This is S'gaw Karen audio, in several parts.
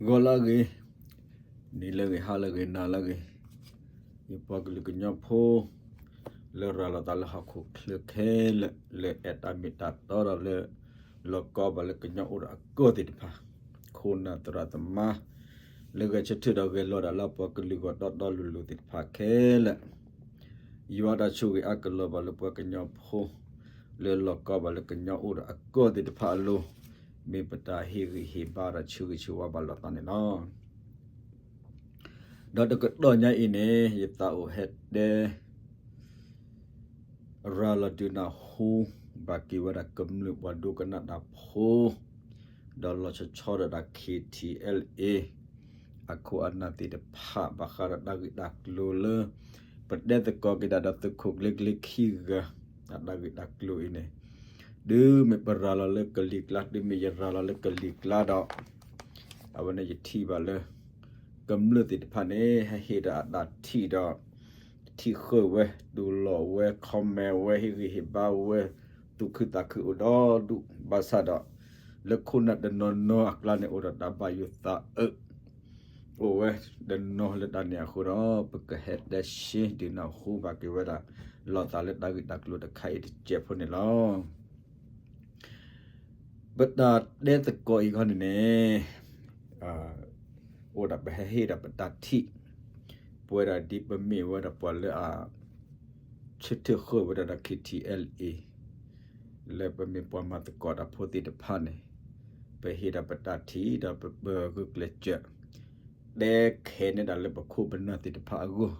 ဂီၤလၢအဂ့ၤ, နံၤလၢအဂ့ၤ, ဟါလၢအဂ့ၤ, နၤလၢအဂ့ၤ, ယပှၤကလုာ်ကညီဖိ လၢရၤလီၤသးလၢဟီၣ်ခိၣ်ချၢခဲလၢာ် လၢအဲၣ်တၢ်မ့ၢ်တၢ်တီဒီးလၢ လီၤကီဘၣ်လၢကညီအိၣ်ဒီးအကီၢ်သ့ၣ်တဖၣ်, ခိၣ်နၢ်သရၣ်သမါ လၢဂဲၤဆၢထၢၣ်ဒီးဂဲၤလိာ်ဒၣ်လၢပှၤကလုာ်ဂီၢ်တီတီလိၤလိၤသ့ၣ်တဖၣ်ခဲလၢာ် ယွၤတၢ်ဆိၣ်ဂ့ၤအါကလီၤဘၣ်လၢပှၤကညီဖိ လၢလီၤကီဘၣ်လၢကညီအိၣ်ဒီးအကီၢ်သ့ၣ်တဖၣ်အလိၤ, မ့ၢ်ပတၢ်ဟ့ၣ်ဂံၢ်ဟ့ၣ်ဘါဒီးဆၢဂ့ၤဆၢဝါဘၣ်လိာ်သးန့ၣ်လီၤ. ဒီးတကတီၢ်ညါအံၤန့ၣ် ယသးအိၣ်ဟဲတဲ ရၤလီၤဒုးနၢ်ဟူ ဘၣ်က့ၤဝဲဒၣ်ကမျၢၢ်ပှၤဒိကနၣ်တၢ်ဖိ ဒီးလီၤဆီဆီဒီးတၢ် ခ့ထံအဲလ်အ့ အခိၣ်အနၢ်သ့ၣ်တဖၣ် ဘၣ်ဃးဒီးတၢ်ဂ့ၢ်တၢ်ကျိၤလၢ ပတဲသကိးက့ၤတၢ်ဒီးသုးခိၣ်ကျ့ကျ့ခံဂၤ အတၢ်ဂ့ၢ်တၢ်ကျိၤအံၤန့ၣ် တုၤမ့ၢ်ပရၤလီၤလၢကလံၤကျါ တုၤမ့ၢ်ယရၤလီၤလၢကလံၤကျါဒီး အဝဲန့ၣ်ယထံၣ်ဘၣ်လၢ ကမျၢၢ်သ့ၣ်တဖၣ်န့ၣ် ဟဲဟ့ၣ်ဒီးအတၢ်ထံၣ်ဒီး ထံၣ်ဃုာ်ဝဲ တူၢ်လိာ်ဝဲ comment ဝဲ ဟ့ၣ်ဂံၢ်ဟ့ၣ်ဘါဝဲ သူၣ်ခုသးခုအိၣ်ဒီဒူၣ် ဘၣ်ဆၣ်ဒီး လၢခိၣ်နၢ်တနီၤနီၤအကျါန့ၣ် အိၣ်ဒီးတၢ်ဘၣ်ယိၣ်သးအၢ အိၣ်ဝဲတနီၤလၢတၢ်န့ၣ်အဃိဒီး ပကဟဲတဲရှဲဒုးနၢ်ဟူဘၣ်က့ၤဝဲဒၣ် လီၤသးလၢတၢ်ဂ့ၢ်တၢ်ကျိၤတခါအံၤတစဲးဖိန့ၣ်လီၤ. ပတၢ်တဲသကိးအံၤခီန့ၣ်န့ၣ် အိၣ်ဒၣ်ပဟဲဟ့ၣ်ဒၣ်ပတၢ်ထံၣ် ပဝဲဒၣ်ဒ်ပမ့ၢ်ဝဲဒၣ်ပှၤလၢအ ဆၢထၢၣ်ဃုာ်ဝဲဒၣ်ဒီး ခ့ထံအဲလ်အ့ လၢပမ့ၢ်ပှၤမၤသကိးတၢ်ဖိသ့ၣ်တဖၣ်န့ၣ် ပဟ့ၣ်ဒၣ်ပတၢ်ထံၣ်ဒီးပဂုာ်ကျဲးစၢး တဲခဲန့ၣ်ဒၣ်လၢပခိၣ်ပနၢ်သ့ၣ်တဖၣ်အဂီၢ်,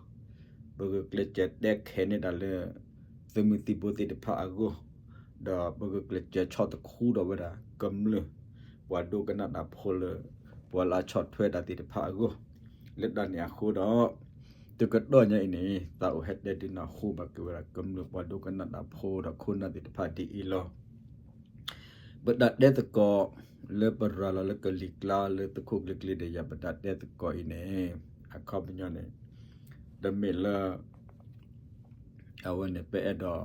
ပဂုာ်ကျဲးစၢးတဲခဲန့ၣ်ဒၣ်လၢ သုးမုၢ်သံၣ်ဘိသ့ၣ်တဖၣ်အဂီၢ်, ဒီးပဂုာ်ကျဲးစၢးဆီၣ်တခူဒီးဝဲဒၣ် ကမျၢၢ် ပှၤဒိကနၣ်တၢ်ဖိလၢ ပှၤလၢအဆီၣ်ထွဲတၢ်သ့ၣ်တဖၣ်အဂီၢ်, လၢတၢ်န့ၣ်အဃိဒီး တကတီၢ်ညါအံၤန့ၣ် သးအိၣ်ဟဲတဲဒုးနၢ်ဟူဘၣ်က့ၤဝဲဒၣ် ကမျၢၢ်ပှၤဒိကနၣ်တၢ်ဖိဒီးခိၣ်နၢ်သ့ၣ်တဖၣ်ဒ်အံၤလီၤ. ပတၢ်တဲသကိး လၢပရၤလီၤလၢကလံၤကျါလၢသုးခိၣ်ကျ့ကျ့ဒီးယၤ ပတၢ်တဲသကိးအံၤန့ၣ် အခီပညီန့ၣ် တမ့ၢ်လၢ အဝဲန့ၣ် ပအဲၣ်ဒိး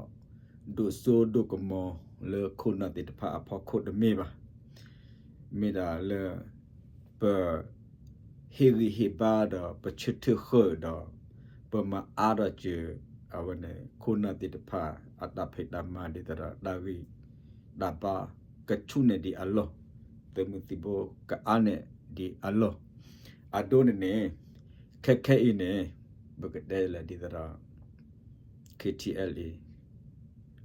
ဒိၣ်စိဒိၣ်ကမီၤလၢခိၣ်နၢ်သ့ၣ်တဖၣ်အဖီခိၣ်တမ့ၢ်ဘၣ်. မ့ၢ်ဒၣ်လၢ ပ ဟ့ၣ်ဂံၢ်ဟ့ၣ်ဘါဒီး ပဆၢထၢၣ်ဃုာ်ဒီး ပမၤအါထီၣ်စၢၤ အဝဲန့ၣ် ခိၣ်နၢ်သ့ၣ်တဖၣ် အတၢ်ဖံးတၢ်မၤဒ်သိးဒီး တၢ်ဂံၢ်တၢ်ဘါ ကဆူၣ်န့ၢ်ဒံးအလီၢ်, သုးမုၢ်သံၣ်ဘိကအါန့ၢ်ဒံးအလီၢ်, အဒိန့ၣ်န့ၣ် ခဲခဲအံၤန့ၣ် ပကတဲလၢဒ်သိးဒီး ခ့ထံအဲလ်အ့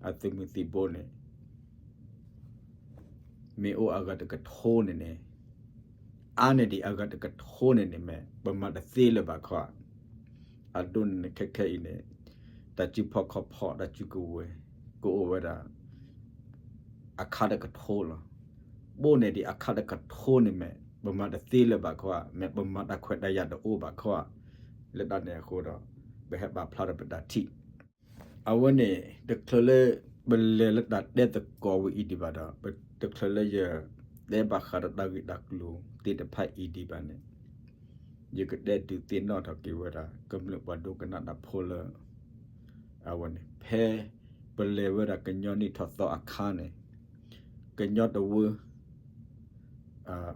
အသုးမုၢ်သံၣ်ဘိန့ၣ် မ့ၢ်အိၣ်အဂၤတကထိန့ၣ်န့ၣ် အါန့ၢ်ဒံးအဂၤတကထိန့ၣ်န့ၣ်မ့ၢ် ပမၤတသ့လၢၤဘၣ်ခီဧါ. အဒိန့ၣ်န့ၣ် ခဲခဲအံၤန့ၣ် တၢ်စုဖီၣ်ခီၣ်ဖီၣ် တၢ်စုကဝဲၤ ကအိၣ်ဝဲဒၣ် အခါတကထိလီၤ. ဘိၣ်န့ၢ်ဒံးအခါတကထိန့ၣ်မ့ၢ် ပမၤတသ့လၢၤဘၣ်ခီဧါ, မ့ၢ်ပမၤတၢ်ခွဲးတၢ်ယာ်တအိၣ်ဘၣ်ခီဧါ. လၢတၢ်န့ၣ်အဃိဒီး ပဟဲပာ်ဖျါထီၣ်ပတၢ်ထံၣ် အဝဲန့ၣ် တချုးလၢ ပလဲၤလၢတၢ်တဲသကိးဝဲအံၤဒံးဘၣ်ဒီး တချုးလၢယ တဲဘၣ်ဃးဒီးတၢ်ဂ့ၢ်တၢ်ကျိၤသ့ၣ်တဖၣ်အံၤဒံးဘၣ်န့ၣ် ယကတဲဒုးသ့ၣ်နီၣ်ထီၣ်က့ၤဝဲဒၣ် ကမျၢၢ်ပှၤဒိကနၣ်တၢ်ဖိလၢ အဝဲန့ၣ် ဖဲပလဲၤဝဲဒၣ်ကညီနံၣ်ထီၣ်သီအခါန့ၣ် ကညီတဝၢ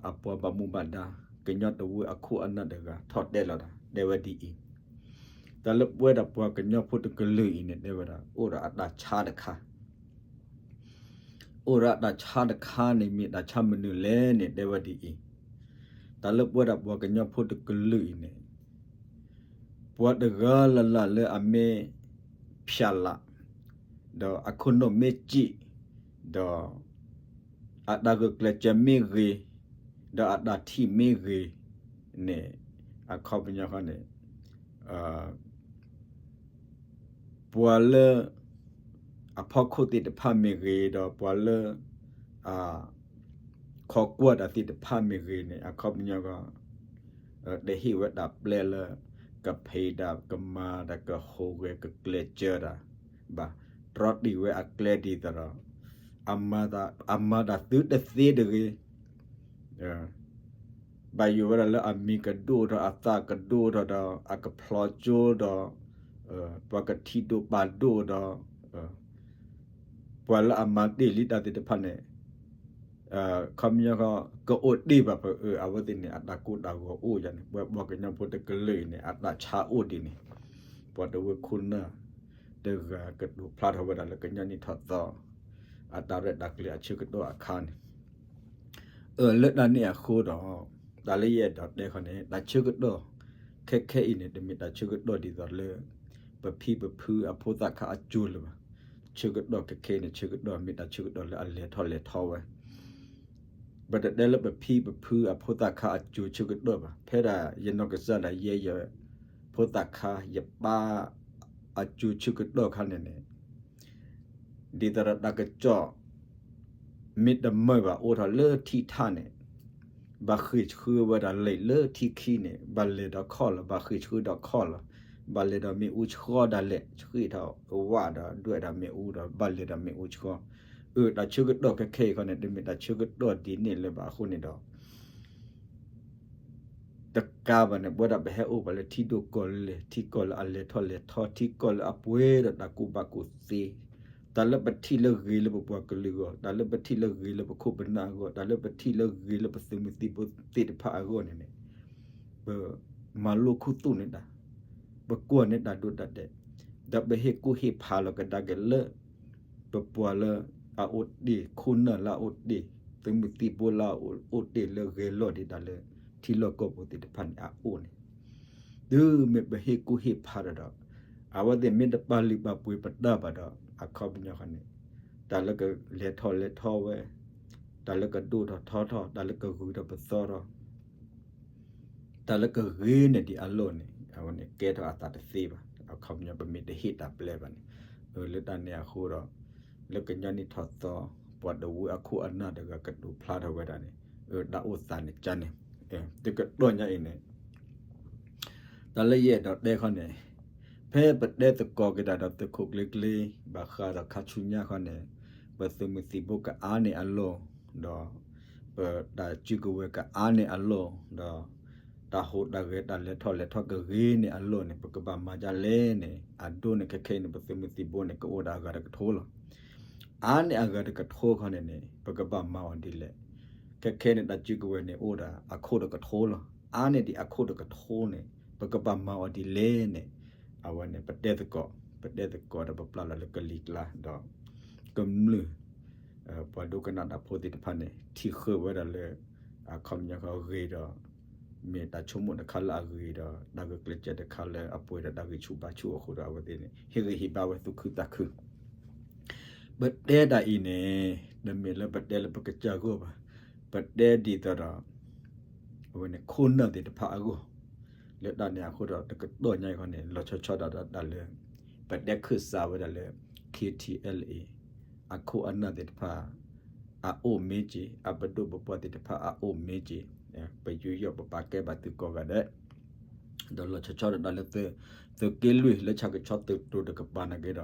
အပှၤဘၣ်မူဘၣ်ဒါ ကညီတဝၢအခိၣ်အနၢ်တဂၤ ထီၣ်တဲလီၤတၢ် တဲဝဲဒ်အံၤ, တၢ်လၢပဝဲဒၣ်ပှၤကညီဖိတကလုာ်အံၤန့ၣ် တဲဝဲဒၣ် အိၣ်ဒီးအတၢ်ဆါတခါ အိၣ်ဒီးအတၢ်ဆါတခါန့ၣ် မ့ၢ်တၢ်ဆါမနုၤလဲၣ်န့ၣ် တဲဝဲဒ်အံၤ, တၢ်လၢပဝဲဒၣ်ပှၤကညီဖိတကလုာ်အံၤန့ၣ် ပှၤတဂၤလၢ်လၢ်လၢအမ့ၢ် ဖျါလး ဒီးအခိၣ်နူာ်မ့ၢ်စံး ဒီး အတၢ်ဂုာ်ကျဲးစၢးမ့ၢ်ဂ့ၤ ဒီးအတၢ်ထံၣ်မ့ၢ်ဂ့ၤန့ၣ် အခီပညီဃီန့ၣ် ပှၤလၢ အဖီခိၣ်သ့ၣ်တဖၣ်မ့ၢ်ဂ့ၤ ဒီးပှၤလၢ အ ခိးကွၢ်တၢ်သ့ၣ်တဖၣ်မ့ၢ်ဂ့ၤန့ၣ် အခီပညီဃီ တဟ့ၣ်ဝဲတၢ်ပျဲလၢ ကဖံးတၢ်ကမၤတၢ်ကဟူးဂဲၤကကျဲးစၢးတၢ်ဘၣ်, တြီတံၢ်ဝဲအကျဲဒ်သိးဒီး အမၤတၢ်သုတသ့တဂ့ၤ ဘၣ်ယိၣ်ဝဲဒၣ်လၢအမံၤကဒိၣ်ထီၣ် အသးကဒိၣ်ထီၣ်ဒီး အကဖျီကၠိဒီး ပှၤကထံၣ်ဒိၣ်ပာ်ဒိၣ်ဒီး ပှၤလၢအမၤတ့ၢ်လံတၢ်သ့ၣ်တဖၣ်န့ၣ် ခီပညီ ကအိၣ်တ့ၢ်ဘၣ်ပအၢ အဝဲသ့ၣ်န့ၣ် အတၢ်ကိၢ်တၢ်ဂီၤအိၣ်ယၤန့ၣ် ပဝဲပှၤကညီဖိတကလုာ်အံၤန့ၣ် အတၢ်ဆါအိၣ်ဒ်န့ၣ် ပှၤတဝၢခိၣ်နၢ်တဂၤကတိၤဖျါထီၣ်ဝဲဒၣ်လၢကညီနံၣ်ထီၣ်သီ အတၢ်ရဲၣ်တၢ်ကျဲၤအဆၢကတီၢ်အခါန့ၣ် အၢ လၢတၢ်န့ၣ်အဃိဒီး တၢ်လၢယအဲၣ်ဒိးတဲခီန့ၣ် တၢ်ဆၢကတီၢ်ခဲခဲအံၤန့ၣ် တမ့ၢ်တၢ်ဆၢကတီၢ်ဒ်သိးလၢ ပဖံပဖုအဖိသၣ်ခါအစိၤလၢၤဘၣ်. ဆၢကတီၢ်ခဲခဲအံၤန့ၣ် ဆၢကတီၢ်မ့ၢ်တၢ်ဆၢကတီၢ်လၢအလဲၤထီၣ်လဲၤထီဝဲ ပတတဲလၢပဖံပဖုအဖိသၣ်ခါအစိၤဆၢကတီၢ်ဘၣ်. ဖဲဒၣ်ယနီၢ်ကစၢ်ဒၣ်ယဲယ ဖိသၣ်ခါ ယပၢ်အစိၤဆၢကတီၢ်ခါန့ၣ်န့ၣ် ဒ်သိးဒီးတၢ်ကစီၣ် မ့ၢ်တမုာ်ဘၣ်အိၣ်ထီၣ်လၢထံထၣ်န့ၣ် ဘၣ်ဃ့ၢ်ဆှၢဝဲဒၣ်လံာ်လၢထံခံန့ၣ် ဘၣ်လဲၤဒီးခီၣ်လီၤ ဘၣ်ဃ့ၢ်ဆှၢဒီးခီၣ်လီၤ ဘၣ်လဲၤဒီးမ့ၣ်အူဆှီဒၣ်လဲာ် ဆှံထီၣ်ဝၣ်ဒီးဒွဲၣ်ဒီးမ့ၣ်အူဒီး ဘၣ်လဲၤဒီးမ့ၣ်အူဆှီ အၢ တၢ်ဆၢကတီၢ်ခဲခဲအံၤခီန့ၣ် တမ့ၢ်တၢ်ဆၢကတီၢ်ဒ်န့ၣ်လၢၤဘၣ်အဃိန့ၣ်ဒီး တကးဘၣ်န့ၣ် ပဝဲဒၣ်ပဟဲအိၣ်ပှၤလၢထံဒိၣ်ကီၢ်လဲၢ် ထံကီၢ်လၢအလဲၤထီၣ်လဲၤထီ ထံကီၢ်လၢအပှဲၤဒီးတၢ်ကူၣ်ဘၣ်ကူၣ်သ့, တၢ်လၢပထံၣ်လၢဂ့ၤလၢပပှၤကလုာ်အဂီၢ်, တၢ်လၢပထံၣ်လၢဂ့ၤလၢပခိၣ်ပနၢ်အဂီၢ်, တၢ်လၢပထံၣ်လၢဂ့ၤလၢပသုးမုၢ်သံၣ်ဘိသ့ၣ်တဖၣ်အဂီၢ်န့ၣ်န့ၣ် ပမၤလိခူသူၣ်န့ၢ်တၢ်, ပကွၢ်န့ၢ်တၢ်ဒိတၢ်တဲာ်, ဒီးပဟ့ၣ်ကူၣ်ဟ့ၣ်ဖးလီၤကဒါက့ၤလၢ ပပှၤလၢအအိၣ်တ့ၢ် ခိၣ်နၢ်လၢအအိၣ်တ့ၢ် သုးမုၢ်သံၣ်ဘိလၢအအိၣ်တ့ၢ်လၢဂဲၤလိာ်ဒံးတၢ်လၢ ထံလီၢ်ကီၢ်ပူၤသ့ၣ်တဖၣ်န့ၣ်အအိၣ်န့ၣ်, တုၤမ့ၢ်ပဟ့ၣ်ကူၣ်ဟ့ၣ်ဖးဒီးဒီး အဝဲသ့ၣ်မ့ၢ်တပာ်လုၢ်ပာ်ပှ့ၤပတၢ်ဘၣ်ဒီး အခီပညီဃီန့ၣ် တၢ်လၢကလဲၤထီၣ်လဲၤထီဝဲ, တၢ်လၢကဒိၣ်ထီၣ်ထီထီၣ်, တၢ်လၢကဂုၤထီၣ်ပသီထီၣ် တၢ်လၢကဂ့ၤန့ၢ်ဒံးအလီၢ်န့ၣ် အဝဲန့ၣ်ကဲထီၣ်အသးတသ့ဘၣ်. အခီပညီပမ့ၢ်တဟ့ၣ်တၢ်ပျဲဘၣ်န့ၣ်, အၢ လၢတၢ်န့ၣ်အဃိဒီး လၢကညီနံၣ်ထီၣ်သီ ပှၤတဝၢအခိၣ်အနၢ်တဂၤကတိၤဖျါထီၣ်ဝဲဒၣ်န့ၣ်, အၢ တၢ်အိၣ်သးန့ၣ်ကန့ၣ်, တကတီၢ်ညါအံၤန့ၣ် တၢ်လၢယအဲၣ်ဒိးတဲခီန့ၣ်, ဖဲပတဲသကိးက့ၤတၢ်ဒီးသုးခိၣ်ကျ့ကျ့ ဘၣ်ဃးဒီးခါဆူညါခီန့ၣ်, ပသုးမုၢ်သံၣ်ဘိကအါန့ၢ်အလီၢ်, ဒီး ပတၢ်စုကဝဲၤကအါန့ၢ်အလီၢ်, ဒီး တၢ်ဟူးတၢ်ဂဲၤတၢ်လဲၤထီၣ်လဲၤထီကဂ့ၤန့ၢ်အလီၢ်န့ၣ် ပကဘၣ်မၤဒ်လဲၣ်န့ၣ် အဒိန့ၣ်ခဲခဲအံၤန့ၣ် ပသုးမုၢ်သံၣ်ဘိန့ၣ် ကအိၣ်ဒီးအဂၤတကထိလီၤ. အါန့ၢ်အဂၤတကထိခီန့ၣ်န့ၣ် ပကဘၣ်မၤအီၤဒ်လဲၣ်. ခဲခဲန့ၣ် တၢ်စုကဝဲၤန့ၣ်အိၣ်ဒီးအခိၣ်တကထိလီၤ. အါန့ၢ်ဒံးအခိၣ်တကထိန့ၣ် ပကဘၣ်မၤအီၤဒ်လဲၣ်န့ၣ် အဝဲန့ၣ် ပတဲသကိး, ပတဲသကိးဒီးပပျၢ်လီၤလၢကလံၤကျါဒီး ကမျၢၢ် ပှၤဒိကနၣ်တၢ်ဖိသ့ၣ်တဖၣ်န့ၣ် ထံၣ်ဃုာ်ဝဲဒၣ်လၢ အခီပညီဂ့ၤဒီး မ့ၢ်တၢ်ဆိကမိၣ်တခါလၢအဂ့ၤဒီး တၢ်ဂုာ်ကျဲးစၢးတခါလၢအပှဲၤဒီးတၢ်ဂံၢ်ဆူၣ်ဘါဆူၣ်အဃိဒီး အဝဲသ့ၣ်န့ၣ် ဟ့ၣ်ဂံၢ်ဟ့ၣ်ဘါဝဲသူၣ်ခုသးခု ပတဲတၢ်အံၤန့ၣ် တမ့ၢ်လၢပတဲလၢပကစၢ်ဂီၢ်ဘၣ်, ပတဲဒ်သိးဒီး အဝဲန့ၣ်ခိၣ်နၢ်သ့ၣ်တဖၣ်အဂီၢ်, လၢတၢ်န့ၣ်အဃိဒီး တကတီၢ်ညါအံၤခီန့ၣ် လီၤဆီဆီဒၣ်တၢ်လၢ ပတဲခၢၣ်စးဝဲဒၣ်လၢ ခ့ထံအဲလ်အ့ အခိၣ်အနၢ်သ့ၣ်တဖၣ် အအိၣ်မ့ၢ်က့ၤ, အပဒိၣ်ပပှၢ်သ့ၣ်တဖၣ်အအိၣ်မ့ၢ်က့ၤ, ပယူးယီၣ်ပပာ်ကဲဘၣ်သုကိးဂၤဒဲး ဒီးလီၤဆီဆီဒၣ်တၢ်လၢ သုးက့လွံၢ်လၢဆၣ်ကဆီသုးတြိၤတကပၤနာ်က့ဒီး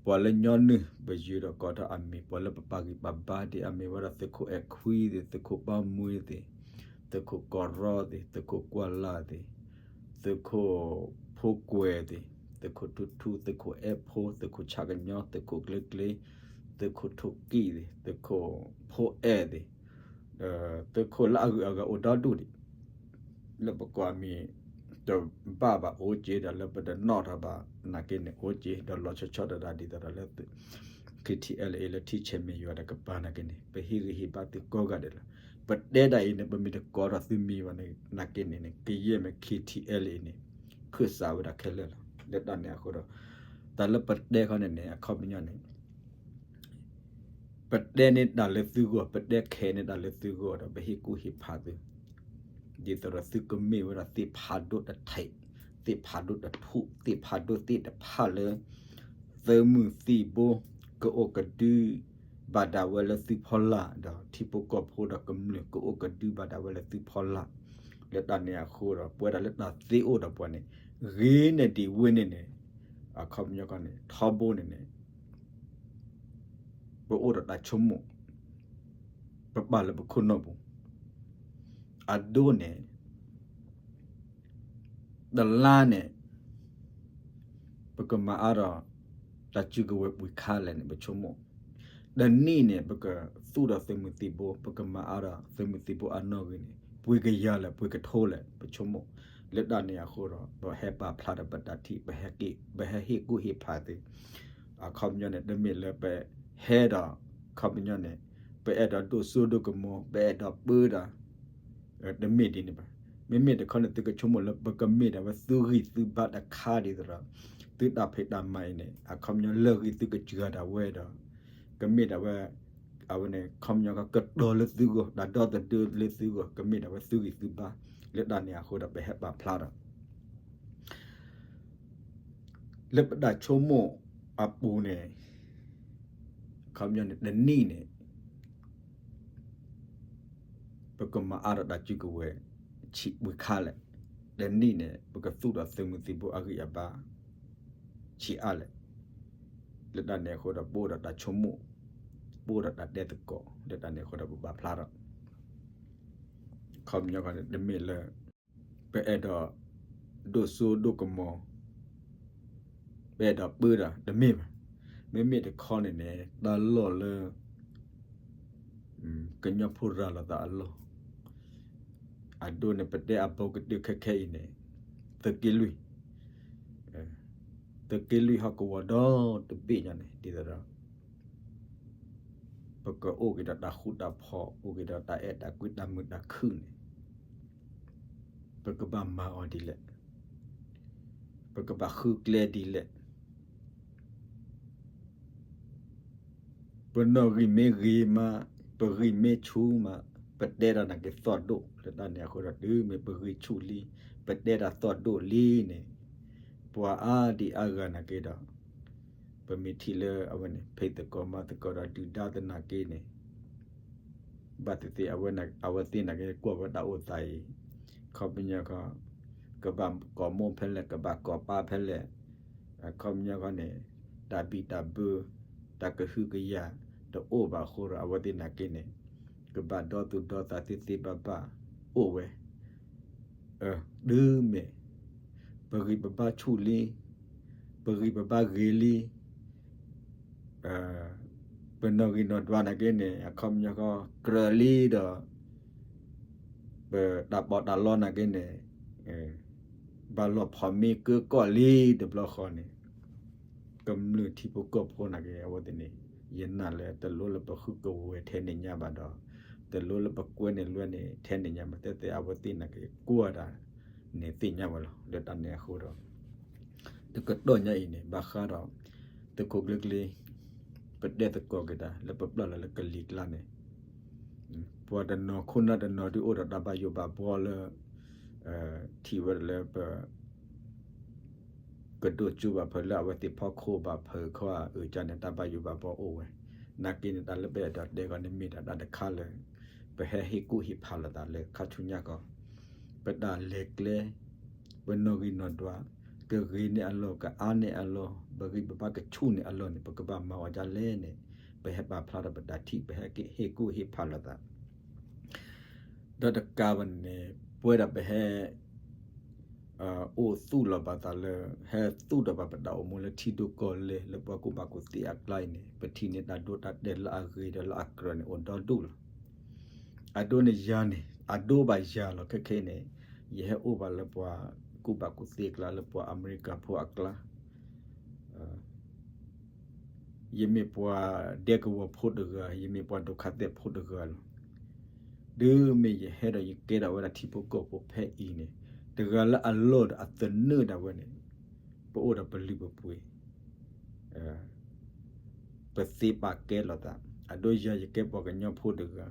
ပှၤလၢညီနုၢ်ပယုၢ်ဒီးကိးထီၣ်အမံၤ, ပှၤလၢပပာ်ဂံၢ်ပာ်ဘါဒံးအမံၤဝဲဒၣ် သုးခိၣ်အဲၣ်ခွံသ့ၣ်, သုးခိၣ်ပၢ်မူသ့ၣ်, သုးခိၣ်ကီၢ်ရီသ့ၣ်, သုးခိၣ်ကွၢ်လၢ်သ့ၣ်, သုးခိၣ်ဖိကွဲၤသ့ၣ်, သုးခိၣ်ထူထူ, သုးခိၣ်အဲၣ်ဖိ, သုးခိၣ်ဆၣ်ကညီ, သုးခိၣ်ကျ့ကျ့, သုးခိၣ်ထိၣ်ကံၢ်သ့ၣ်, သုးခိၣ်ဖိအဲၣ်သ့ၣ်, သုးခိၣ်လၢအဂုၤအဂၤအိၣ်ဒီဒူၣ်ဒံး လၢပကိးအမံၤ တဘၣ်ဘၣ်အိၣ်က့ၤ, ဒီးလၢပတနီၣ်ထီၣ်ဘၣ်နာ်က့န့ၣ် အိၣ်က့ၤ, ဒီးလီၤဆီဆီဒၣ်တၢ်ဒ်သိးဒီးလၢ ခ့ထံအဲလ်အ့ လၢထံဆဲးမဲာ်ယွၤတကပၤနာ်က့န့ၣ် ပဟ့ၣ်ဂံၢ်ဟ့ၣ်ဘါသုကိးဂၤဒဲးလီၤ. ပတဲဒၣ်အံၤန့ၣ် ပမ့ၢ်တကိးထီၣ်သုမံၤဘၣ်န့ၣ် နာ်က့န့ၣ်န့ၣ် ကယဲၢ်မ့ၢ် ခ့ထံအဲလ်အ့ န့ၣ် ခၢၣ်စးဝဲဒၣ်ခဲလၢာ်လီၤ. လၢတၢ်န့ၣ်အဃိဒီး တၢ်လၢပတဲခီန့ၣ်န့ၣ် အခီပညီန့ၣ် ပတဲန့ၢ်တၢ်လၢသုဂီၢ်, ပတဲခဲန့ၢ်တၢ်လၢသုဂီၢ်ဒီး ပဟ့ၣ်ကူၣ်ဟ့ၣ်ဖးသု, ဒ်သိးဒီးသုကမ့ၢ်ဝဲဒၣ်သ့ၣ်ဖးဒိၣ်တထံး, သ့ၣ်ဖးဒိၣ်တထူၣ်, သ့ၣ်ဖးဒိၣ်သ့ၣ်တဖၣ်လၢ သုးမုၢ်သံၣ်ဘိ ကအိၣ်ကဒု ဘၣ်ဒၣ်ဝဲလၢသုဖီလာ်, ဒီးထံဖိကီၢ်ဖိဒီးကမျၢၢ် ကအိၣ်ကဒုဘၣ်ဒၣ်ဝဲလၢသုဖီလာ်, လၢတၢ်န့ၣ်အဃိဒီး ပဝဲဒၣ်လၢတၢ်သ့အိၣ်ဒီးပှၤန့ၣ် ဂ့ၤန့ၢ်ဒံးဝဲန့ၣ်န့ၣ် အခီပညီန့ၣ် ထီဘိန့ၣ်န့ၣ် ပအိၣ်ဒီးတၢ်ဆိကမိၣ် ပပာ်လၢပခိၣ်နူာ်ပူၤ, အဒိန့ၣ် တလါန့ၣ် ပကမၤအါထီၣ် တၢ်စုကဝဲၤပှဲၤခါလဲၣ်န့ၣ် ပဆိကမိၣ်, တနံၣ်န့ၣ် ပကသူၣ်ဒီးသုးမုၢ်သံၣ်ဘိ ပကမၤအါဒီးသုးမုၢ်သံၣ်ဘိအနီၣ်ဂံၢ်န့ၣ် ပှဲၤကယၤလဲၣ် ပှဲၤကထိလဲၣ် ပဆိကမိၣ်, လၢတၢ်န့ၣ်အဃိဒီး ပဟဲပာ်ဖျါဒီးပတၢ်ထံၣ် ပဟဲဟ့ၣ်ကူၣ်ဟ့ၣ်ဖးသု အခီပညီန့ၣ် တမ့ၢ်လၢပဟဲဒီး အခီပညီန့ၣ် ပအဲၣ်ဒိးဒိၣ်စိဒိၣ်ကမီၤ ပအဲၣ်ဒိးပၢတၢ် တမ့ၢ်ဒ်န့ၣ်ဘၣ်. မ့မ့ၢ်တခီန့ၣ် သုကဆိကမိၣ်လၢပကမ့ၢ်ဒၣ်ဝဲသုဂံၢ်သုဘါတခါဒ်သိးဒီး သုတၢ်ဖံးတၢ်မၤအံၤန့ၣ် အခီပညီလၢာ်ဂံၢ်သုကစှၤဒၣ်ဝဲဒီး ကမ့ၢ်ဒၣ်ဝဲ အဝဲန့ၣ် အခီပညီကတီၤလၢသုဂီၢ် တၢ်ဒီသဒၢလၢသုဂီၢ် ကမ့ၢ်ဒၣ်ဝဲသုဂံၢ်သုဘါ လၢတၢ်န့ၣ်အဃိဒီး ပဟဲပာ်ဖျါဒီး လၢပတၢ်ဆိကမိၣ်အပူၤန့ၣ် အခီပညီန့ၣ် တနံၣ်န့ၣ် ပကမၤအါဒီးတၢ်စုကဝဲၤ ဆံးပှဲၤခါလဲၣ်, တနံၣ်န့ၣ် ပကသူၣ်ဒီးသုးမုၢ်သံၣ်ဘိအဂံၢ်အဘါ ဆံးအါလဲၣ်, လၢတၢ်န့ၣ်အဃိဒီး ပအိၣ်ဒီးတၢ်ဆိကမိၣ်, ပအိၣ်ဒီးတၢ်တဲသကိး လၢတၢ်န့ၣ်အဃိဒီး ပပာ်ဖျါဒီး အခီပညီန့ၣ် တမ့ၢ်လၢ ပအဲၣ်ဒိး ဒိၣ်စိဒိၣ်ကမီၤ ပအဲၣ်ဒိးပၢတၢ် တမ့ၢ်ဘၣ်. မ့မ့ၢ်တခီန့ၣ်န့ၣ် တၢ်လီၢ်လၢ ကညီဖိရၤလီၤသးအလီၢ် အဒိန့ၣ် ပတဲအဘိကတၢၢ်ခဲခဲအံၤန့ၣ် သုးက့လွံၢ် သုးက့လွံၢ်ဟီၣ်ကဝီၤဒီတဘ့ၣ်ညါန့ၣ် ဒ်သိးဒီး ပကအိၣ်က့ၤဒီးတၢ်ဃူတၢ်ဖိး အိၣ်က့ၤဒီးတၢ်အဲၣ်တၢ်ကွံတၢ်မုာ်တၢ်ခုၣ်န့ၣ် ပကဘၣ်မၤအီၤဒ်လဲၣ်, ပကဘၣ်ဃုကျဲဒ်လဲၣ် ပနီၣ်ဂံၢ်မ့ၢ်ဂ့ၤမး, ပဂံၢ်မ့ၢ်ဆူၣ်မး, ပတဲတၢ်နာ်က့ၤသီၣ်ဒိၣ်လၢတၢ်န့ၣ်အဃိဒီး တုၤမ့ၢ်ပဂံၢ်ဆူၣ်လံ, ပတဲတၢ်သီၣ်ဒိၣ်လံန့ၣ်, ပှၤအါဒံအါဂၤနာ်က့ၤဒီး, ပမ့ၢ်ထံၣ်လၢအဝဲန့ၣ် ဖံးသကိးမၤသကိးဒီးဒုၣ်ဒါသနာ်က့န့ၣ် ဘၣ်သ့ၣ်သ့ၣ် အဝဲသ့ၣ်နာ်က့ၤကွၢ်ဝဲတၢ်အိၣ်သးအံၤ, ခီပညီခီ, ကဘၣ်ကိးမိၢ်ဖဲလဲၣ် ကဘၣ်ကိးပၢ်ဖဲလဲၣ်, အခီပညီခီန့ၣ်, တၢ်ဘံၣ်တၢ်ဘၢ, တၢ်ကဟုကယာ်, တအိၣ်ဘၣ်အဃိဒီး အဝဲသ့ၣ်နာ်က့ၤန့ၣ်, ကဘၣ်ဒီသူၣ်ဒီသးသ့သ့ဘၣ်ဘၣ်အိၣ်ဝဲ, တုၤမ့ၢ်, ပဂံၢ်ပဘါဆူၣ်လံ, ပဂံၢ်ပဘါဂ့ၤလံ ပနီၣ်ဂံၢ်နီၣ်ဒွးနာ်က့န့ၣ် အခီပညီဃီကြၢးလံဒီး, ပတၢ်ပီးတၢ်လီနာ်က့န့ၣ်, ဘၣ်လီၤဖီၣ်မ့ၢ်ကၢကီၢ်လံတဘျီဃီန့ၣ်, ကမျၢၢ်ထံဖိကီၢ်ဖိနာ်က့ အဝဲသ့ၣ်န့ၣ်, ယနာ်လၢတလိၣ်လၢပဃုကဝဲၤထဲန့ၣ်ညါဘၣ်ဒီး, တလိၣ်လၢပကွဲန့ၢ်လွဲန့ၣ်ထဲန့ၣ်ညါဘၣ် တဲတဲအဝဲသ့ၣ်နာ်က့ ကွၢ်တၢ်န့ၣ်သ့ၣ်ညါဝဲလီၤ လၢတၢ်န့ၣ်အဃိဒီး တကတီၢ်ညါအံၤန့ၣ် ဘၣ်ဃးဒီး သုးခိၣ်ကျ့ကျ့ ပတဲသကိးက့ၤတၢ် လၢပပျၢ်လီၤလၢကလံၤကျါန့ၣ်, ပှၤတနီၤခိၣ်နၢ်တနီၤဒုးအိၣ်ဒီးတၢ်ဘၣ်ယိၣ်ဘၣ်ဘှီလၢ ထံၣ်ဝဲဒၣ်လၢပ ကဒိၣ်ကၠိဘၣ်ဖုးလၢအဝဲသ့ၣ်ဖီခိၣ်ဘၣ်ဖုးခီအုးကန့ၣ် တၢ်ဘၣ်ယိၣ်ဘၣ်ဘှီအိၣ်ဝဲ, နာ်က့န့ၣ် တၢ်လၢပအဲၣ်ဒိးတဲဂီၤန့ၣ်မ့ၢ်ဒၣ်တၢ်တခါလၢ ပဟဲဟ့ၣ်ကူၣ်ဟ့ၣ်ဖးလိာ်သးလၢခါဆူညါကီး, ပတၢ်လဲၤကျဲ, ပနီၣ်ဂံၢ်နီၣ်ဒွး, ကဂ့ၤန့ၢ်အလီၢ် ကအါန့ၢ်အလီၢ် ပဂံၢ်ပဘါကဆူၣ်န့ၢ်အလီၢ်န့ၣ် ပကဘၣ်မၤအီၤဒ်လဲၣ်န့ၣ် ပဟဲပာ်ဖျါထီၣ်ပတၢ်ထံၣ် ပဟဲက့ၤဟ့ၣ်ကူၣ်ဟ့ၣ်ဖးလိာ်သး ဒီးတကးဘၣ်န့ၣ် ပဝဲဒၣ်ပဟဲ အိၣ်သူၣ်လီၤဘၣ်သးလၢ ဟဲသူၣ်ထီၣ်ဘၣ်ပတၢ်အိၣ်မူလၢထံဒိၣ်ကီၢ်လဲၢ် လၢပှၤကူၣ်ဘၣ်ကူၣ်သ့အကျါအံၤန့ၣ် ပထံၣ်န့ၢ်တၢ်ဒိတၢ်တဲာ်လၢအဂ့ၤဒီးလၢအကြၢးန့ၣ် အိၣ်ဒီဒူၣ်လီၤ. အဒိန့ၣ်ယၤန့ၣ် အဒိဘၣ်ယၤလီၤ ခဲခဲအံၤန့ၣ် ယဟဲအိၣ်ဘၣ်လၢပှၤကူၣ်ဘၣ်ကူၣ်သ့အကျါ လၢပှၤအမဲရကၤဖိအကျါ ယမ့ၢ်ပှၤဒဲကဝီၤဖိတဂၤ ယမ့ၢ်ပှၤဒိၣ်ခါသဲးဖိတဂၤလီၤ. တုၤမ့ၢ်ယဟဲဒီးယကဲထီၣ်ဝဲဒၣ်ထံဖိကီၢ်ဖိဖဲအံၤန့ၣ် တဂၤလၢအလီၢ်ဒီးအသနၢၣ်ဒၣ်ဝဲန့ၣ် ပအိၣ်ဒီးပလုၢ်ပပှ့ၤ ပသ့ပာ်ကဲလိာ်သး အဒိယၤယကဲပှၤကညီဖိတဂၤ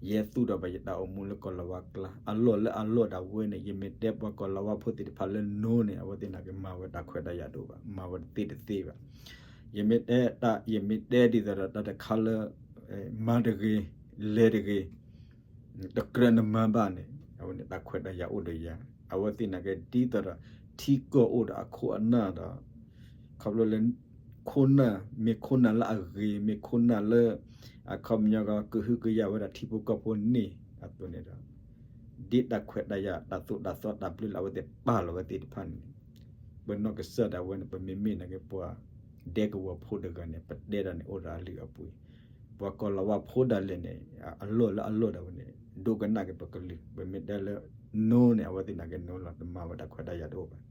ယဲသူၣ်ထီၣ်ဘၣ်ယတၢ်အိၣ်မူလၢကီၢ်လၤဝါကျါ အလီၢ်လၢအလီၢ်ဒၣ်ဝဲန့ၣ် ယမ့ၢ်တဲပှၤကီၢ်လၤဝါဖိသ့ၣ်တဖၣ်လၢ no န့ၣ် အဝဲသ့ၣ်နာ်က့မၤဝဲတၢ်ခွဲးတၢ်ယာ်ဒိၣ်ဘၣ် မၤဝဲတသ့တသ့ဘၣ်. ယမ့ၢ်တဲတၢ် ယမ့ၢ်တဲဒ်သိးဒီးတၢ်တခါလၢ မၤတဂ့ၤ လဲၤတဂ့ၤ တကြၢးနမၤဘၣ်န့ၣ် အဝဲန့ၣ်တၢ်ခွဲးတၢ်ယာ်အိၣ်ဒီးယၤ အဝဲသ့ၣ်နာ်က့ ဒ်သိးဒီး ထံကီၢ်အိၣ်ဒီးအခိၣ်အနၢ်ဒီး ခီဖျိလၢ ခိၣ်နၢ် မ့ၢ်ခိၣ်နၢ်လၢအဂ့ၤ မ့ၢ်ခိၣ်နၢ်လၢ အခီပညီကဟုကယာ်ဝဲဒၣ်ထံဖိကီၢ်ဖိန့ၣ် အသိးန့ၣ်ဒီး ဒ်တၢ်ခွဲးတၢ်ယာ် တၢ်သိၣ်တၢ်သီတၢ်ဘျၢလၢအဝဲသ့ၣ်ပာ်လီၤဝဲသ့ၣ်တဖၣ်န့ၣ် ပနီၢ်ကစၢ်ဒၣ်ဝဲန့ၣ် ပမ့မ့ၢ်နာ်က့ပှၤ ဒဲကဝီၤဖိတဂၤန့ၣ် ပတဲတၢ်န့ၣ်အိၣ်ဒီးအလုၢ်အပှ့ၤ ပှၤကီၢ်လၤဝါဖိဒၣ်လဲာ်န့ၣ် အလီၢ်လၢအလီၢ်ဒၣ်ဝဲန့ၣ် ဒိကနၣ်က့ၤပကလုၢ်, ပမ့ၢ်တဲလၢ no န့ၣ် အဝဲသ့ၣ်နာ်က့ၤ no လီၤ, တမၤဝဲတၢ်ခွဲးတၢ်ယာ်တအိၣ်ဘၣ်.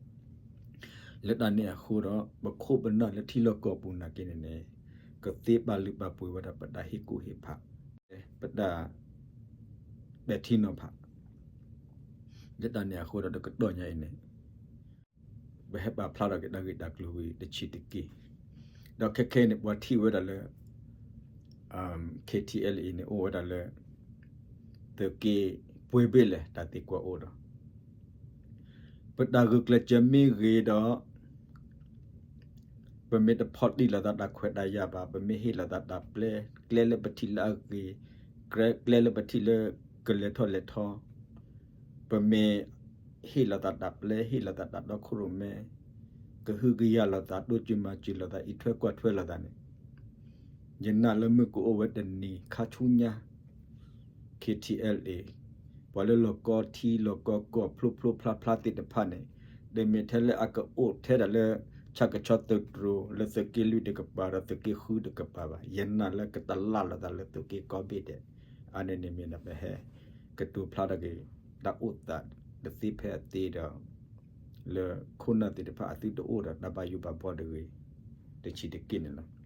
လၢတၢ်န့ၣ်အဃိဒီး ပခိၣ်ပနၢ်လၢထံလီၢ်ကီၢ်ပူၤနာ်က့န့ၣ်န့ၣ် ကသ့ပာ်လုၢ်ပာ်ပှ့ၤဝဲဒၣ်ပတၢ်ဟ့ၣ်ကူၣ်ဟ့ၣ်ဖး, ပတၢ်ပဲာ်ထံနီၤဖး, လၢတၢ်န့ၣ်အဃိဒီးတကတီၢ်ညါအံၤန့ၣ် ပဟဲပာ်ဖျါထီၣ်က့ၤတၢ်ဂ့ၢ်တၢ်ကျိၤဝံၤတဆံးတက့ၢ်. ဒီးခဲခဲအံၤန့ၣ် ပှၤထံၣ်ဝဲဒၣ်လၢ KTLA န့ၣ် အိၣ်ဝဲဒၣ်လၢ သုးက့ပှ့ၤဘ့ၣ်လဲၣ် တၢ်သံကွၢ်အိၣ်ဒီး ပတၢ်ဂုာ်ကျဲးစၢးမ့ၢ်ဂ့ၤဒီး ပမ့ၢ်တဖီၣ်တံၢ်လိာ်သးတၢ်ခွဲးတၢ်ယာ်ဘၣ်, ပမ့ၢ်ဟ့ၣ်လိာ်သးတၢ်ပျဲ, ကျဲလၢပထံၣ်လၢအဂ့ၤ, ကျဲလၢပထံၣ်လၢကလဲၤထီၣ်လဲၤထီ, ပမ့ၢ်ဟ့ၣ်လိာ်သးတၢ်ပျဲ, ဟ့ၣ်လိာ်သးတၢ်တီခိၣ်ရိၣ်မဲ, ကဟုကယာ်လိာ်သး, တိစၢၤမၤစၢၤလိာ်သး, အံးထွဲကွၢ်ထွဲလိာ်သးန့ၣ်, ယနာ်လၢမုၢ်ကအိၣ်ဝဲတနံၤခါဆူညါ KTLA ပှၤလၢလီၢ်ကီထံလီၢ်ကီကီၢ်ဖျိဖျိဖျါဖျါသ့ၣ်တဖၣ်န့ၣ်, တမ့ၢ်ထဲလၢအကအိၣ်ထဲဒၣ်လၢ ဆၣ်ကဆီသုးတြိၤ လၢသုးက့လွံၢ်တကပၤဒီးသုးက့ဃုတကပၤဘၣ်. ယနာ်လၢကတလၢ်လိာ်သးလၢသုးက့ကီၢ်ဘ့ၣ်ဒဲး, အန့ၣ်န့ၣ်မ့ၢ်ဒၣ်ပဟဲ ကတိၤဖျါထီၣ်က့ၤ တၢ်အိၣ်သးတသ့ဖဲအသ့ဒီး လၢခိၣ်နၢ်သ့ၣ်တဖၣ်အသုတအိၣ်ဒီးတၢ်ဘၣ်ယိၣ်ဘၣ်ဘှီတဂ့ၤ တဆံးတက့ၢ်န့ၣ်လီၤ.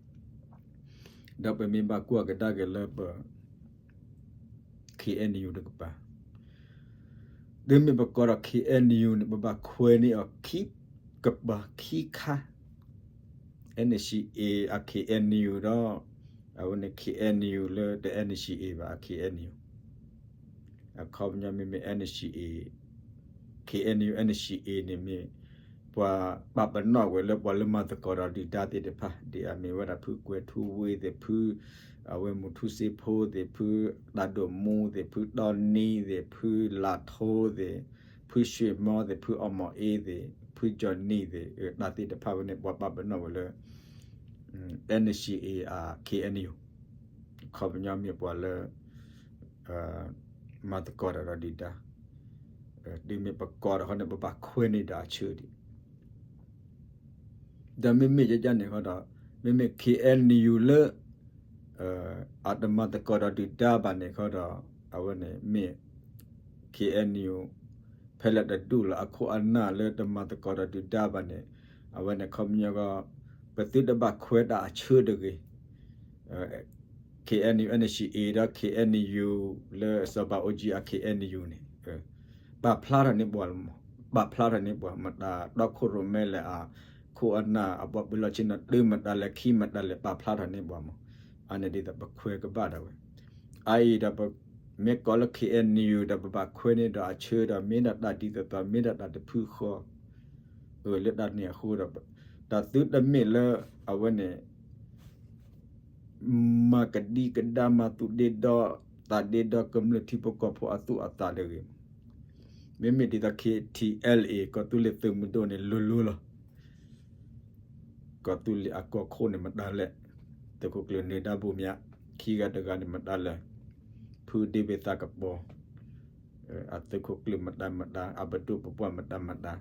ဒီးပမ့ၢ်ဘၣ်ကွၢ်ကဒါက့ၤလၢပ KNU တကပၤ, တုၤမ့ၢ်ပကိးဒီး KNU န့ၣ် ပဘၣ်ခွဲးန့ၢ်အီၤ ခံကပၤခံခါ, NCA အ KNU ဒီး အဝဲန့ၣ် KNU လၢတ NCA ဘၣ်အ KNU အခီပညီမ့မ့ၢ် NCA, KNU NCA န့ၣ်မ့ၢ် ပှၤပာ်ပနီၣ်ဝဲလၢပှၤလၢမၤသကိးဒီးဒုၣ်ဒါသ့ၣ်တဖၣ် ဒ်အမ့ၢ်ဝဲဒၣ်ဖုကွဲၤထူဝ့သ့ၣ်, ဖု အဝဲမူထူစ့ဖိသ့ၣ်, ဖုတၢ်ဒိၣ်မူသ့ၣ်, ဖုတီနံသ့ၣ်, ဖုလၢ်ထိသ့ၣ်, ဖုရွှ့ၣ်မီသ့ၣ်, ဖုအီၣ်မီၣ်အ့သ့ၣ်, ဖုကၠီၣ်နံၣ်သ့ၣ်, တၢ်သ့ၣ်တဖၣ်ဝဲန့ၣ် ပှၤပာ်ပနီၣ်ဝဲလၢ NCA အ KNU, အခီပညီမ့ၢ်ပှၤလၢ မၤသကိးတၢ်ဒီးဒုၣ်ဒါ, တုၤမ့ၢ်ပကိးဒီးဃီန့ၣ် ပဘၣ်ခွဲးန့ၢ်ဒီးအဆၢဒံး, ဒီးမ့မ့ၢ်ယဲန့ၣ်ဃီဒီး မ့မ့ၢ် KNU လၢ အတမၤသကိးဒီးဒုၣ်ဒါဘၣ်န့ၣ်ဃီဒီး အဝဲန့ၣ်မ့ၢ် KNU ဖဲလဲၣ်တဒူၣ်လၢအခိၣ်အနၢ်လၢတမၤသကိးဒီးဒုၣ်ဒါဘၣ်န့ၣ် အဝဲန့ၣ်ခီပညီဃီ ပသုတဘၣ်ခွဲးတၢ်အဆၢတဂ့ၤ. KNU NCA ဒီး KNU လၢစီၤဘးအူကၠံအ KNU န့ၣ် ပာ်ဖျါထီၣ်န့ၢ်ပှၤလီၤမး, ပာ်ဖျါထီၣ်န့ၢ်ပှၤ မတၤတီခိၣ်ရိၣ်မဲလဲၣ် အခိၣ်အနၢ် အဘီပလီၢ်ဆ့ၣ်နီၤ တုၤမတၤလဲၣ် ခံမတၤလဲၣ် ပာ်ဖျါထီၣ်န့ၢ်ပှၤမး, အန့ၣ်ဒ်သိးပခွဲးကဘၣ်ဒၣ်ဝဲ, အအံၤဒီး မ့ၢ်ကိးလၢ KNU ဒီးပဘၣ်ခွဲးန့ၢ်ဒီးအဆၢဒီး မ့ၢ်ဒၣ်တၢ်ဒ်သိးသိး မ့ၢ်ဒၣ်တၢ်တဖုဃီ လၢတၢ်န့ၣ်အဃိဒီး တၢ်သုတမ့ၢ်လၢ အဝဲန့ၣ် မၤကဒံကဒါ မၤသူၣ်ဒ့ဒီ သးဒ့ဒီ ကမျၢၢ်ထံဖိကီၢ်ဖိအသူၣ်အသးတဂ့ၤ. မ့မ့ၢ်ဒ်သိး KTLA ကီၢ်သူလ့ၤသုးမုၢ်ဒိၣ်န့ၣ် လိၤလိၤလီၤ. ကီၢ်သူလ့ၤအကီၢ်ခိၣ်န့ၣ်မတၤလဲၣ်, သုးခိၣ်ကျၢၢ်နၢၤဒါဘိၣ်မၠး, ခံဂၤတဂၤန့ၣ်မတၤလဲၣ်, ဖုဒ့ဘ့ၣ်သးကပီၤ အသုးခိၣ်ကျၢၢ်မတၤမတၤ အပဒိၣ်ပပှၢ်မတၤမတၤ,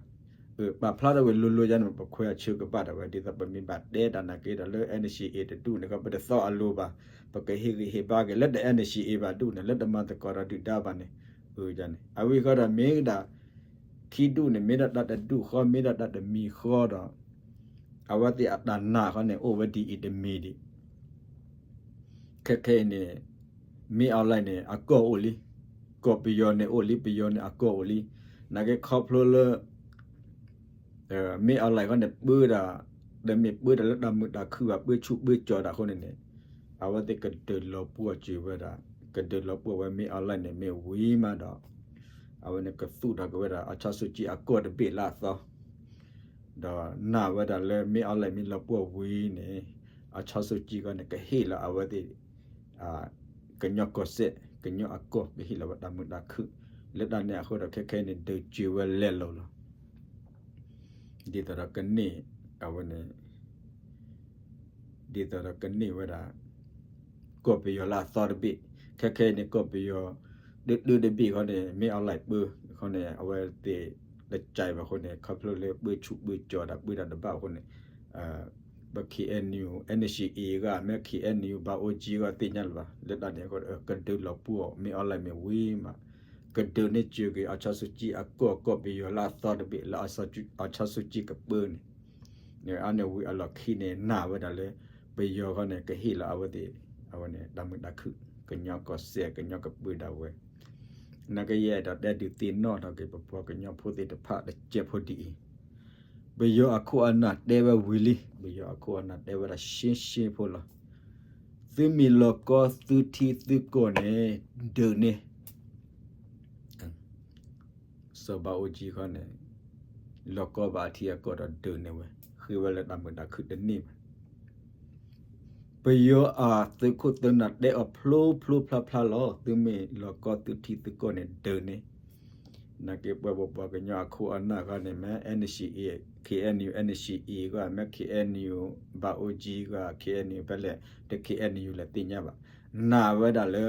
ပာ်ဖျါထီၣ်ဝဲလိၤလိၤယါန့ၣ် ပခွဲးအဆၢကဘၣ်ဒၣ်ဝဲ ဒ်သိးပမ့ၢ်ဘၣ်တဲတၢ်နာ်က့ဒီးလၢ NCA တဒူၣ်န့ၣ် ပတသီၣ်အလိၤဘၣ်, ပကဟ့ၣ်ဂံၢ်ဟ့ၣ်ဘါက့ၤလၢတ NCA ဘၣ်ဒူၣ်န့ၣ် လၢတမၤသကိးဒီးဒုၣ်ဒါဘၣ်န့ၣ်, န့ၣ် အဝဲဃီဒီးမ့ၢ်ဒၣ် ခံဒူၣ်န့ၣ် မ့ၢ်ဒၣ်တၢ်တဒူၣ်ဃီ မ့ၢ်ဒၣ်တၢ်တမံၤဃီဒီး အဝဲသ့ၣ်အတၢ်နာ်ဃီန့ၣ် အိၣ်ဝဲဒ်အံၤတမံၤဒံး ခဲခဲအံၤန့ၣ် မ့ၢ် online န့ၣ် အကီၢ်အိၣ်လံ, ကီၢ်ပယီၤန့ၣ်အိၣ်လံ, ပယီၤန့ၣ်အကီၢ်အိၣ်လံ, နာ်က့ခီဖျိလၢ မ့ၢ် online ဃီန့ၣ် ပၢဒၣ်, တမ့ၢ်ပၢတၢ်လၢတၢ်မုာ်တၢ်ခုၣ်ဘၣ်, ပၢဆူၣ်ပၢကၠီၤတၢ်အဃိန့ၣ်န့ၣ်, အဝဲသ့ၣ်ကဒုးလီၤပှီၢ်စၢၤဝဲဒၣ်, ကဒုးလီၤပှီၢ်ဝဲမ့ၢ် online န့ၣ်မ့ၢ်ဝံၤမးဒီး အဝဲန့ၣ်ကသူၣ်ထီၣ်က့ၤဝဲဒၣ် အချောက်စုကံအကီၢ်တဘ့ၣ်လၢအသီ ဒီးနာ်ဝဲဒၣ်လၢမ့ၢ် online မ့ၢ်လီၤပှီၢ်ဝံၤန့ၣ် အချောက်စုကံဃီန့ၣ် ကဟ့ၣ်လီၤအဝဲသ့ၣ် ကညီကီၢ်စဲၣ် ကညီအကီၢ် ကဟ့ၣ်လီၤဝဲတၢ်မုာ်တၢ်ခုၣ်, လၢတၢ်န့ၣ်အဃိဒီးခဲခဲအံၤန့ၣ် ဒုးစၢၤဝဲလဲၤလိၤလီၤ. ဒ်သိးဒီးကန့ၢ် အဝဲန့ၣ် ဒ်သိးဒီးကန့ၢ်ဝဲဒၣ် ကီၢ်ပယီၤလၢအသီတဘ့ၣ်, ခဲခဲအံၤန့ၣ် ကီၢ်ပယီၤ တၢတၢတဘ့ၣ်ဃီန့ၣ် မ့ၢ် online ပၢဃီန့ၣ် အဝဲသ့ၣ်တကးဘၣ်အဃိန့ၣ် ခီဖျိလၢပၢဆူၣ်ပၢကၠီၤတၢ်ပၢတၢ်တဘၣ်အဃိန့ၣ် ပ K N U N C A ဂၤ မ့ၢ် K N U ဘၣ်အိၣ်ကံဂၤသ့ၣ်ညါလၢၤဘၣ် လၢတၢ်န့ၣ်အဃိ ကဒုးလီၤပှီၢ်မ့ၢ်အီၤလၢမ့ၢ်ဝံၤမး ကဒုးန့ၢ်စၢၤက့ၤ အီၣ်ဆၣ်စူကၠံအကီၢ်ကီၢ်ပယီၤလၢအသီတဘ့ၣ်လၢအီၣ်ဆၣ်စူကၠံကပၢန့ၣ် အန့ၣ်ဝံၤအလီၢ်ခံန့ၣ် နာ်ဝဲဒၣ်လၢ ပယီၤဃီန့ၣ် ကဟ့ၣ်လီၤအဝဲသ့ၣ် အဝဲန့ၣ် တၢ်မုာ်တၢ်ခုၣ် ကညီကီၢ်စဲၣ် ကညီကပၢဒၣ်ဝဲ နာ်က့ယအဲၣ်ဒိးတဲဒုးသ့ၣ်နီၣ်ထီၣ်က့ၤ ပပှၤကညီဖိသ့ၣ်တဖၣ်တစဲးဖိဒ်အံၤ, ပယီၤအခိၣ်အနၢ်တဲဝဲဝံၤလံ, ပယီၤအခိၣ်အနၢ်တဲဝဲဒၣ်ရှင်းရှင်းဖိလီၤ. သုမ့ၢ်လီၤကီသုထံသုကီၢ်န့ၣ် ဒုးန့ၢ် စီၤဘးအူကၠံဃီန့ၣ် လီၤကီဘၣ်အထံအကီၢ်ဒီးဒုးန့ၢ်ဝဲ, ဃ့ဝဲလၢတၢ်မုာ်တၢ်ခုၣ်တန့ၢ်ဘၣ်. ပယီၤအသုးခိၣ်သုးနၢ်တဲအီၤဖျိဖျိဖျါဖျါလီၤ. သုမ့ၢ်လီၤကီသုထံသုကီၢ်န့ၣ်ဒုးန့ၢ်, နာ်က့ပှၤပပှၤကညီအခိၣ်အနၢ်ဃီန့ၣ် မ့ၢ် N C A, K N U, N C A ဂီၢ် မ့ၢ် K N U ဘၣ်အိၣ်ကၠံဂီၢ် K N U ဖဲလဲၣ် တ K N U လဲၣ်သ့ၣ်ညါဘၣ်. နာ်ဝဲဒၣ်လၢ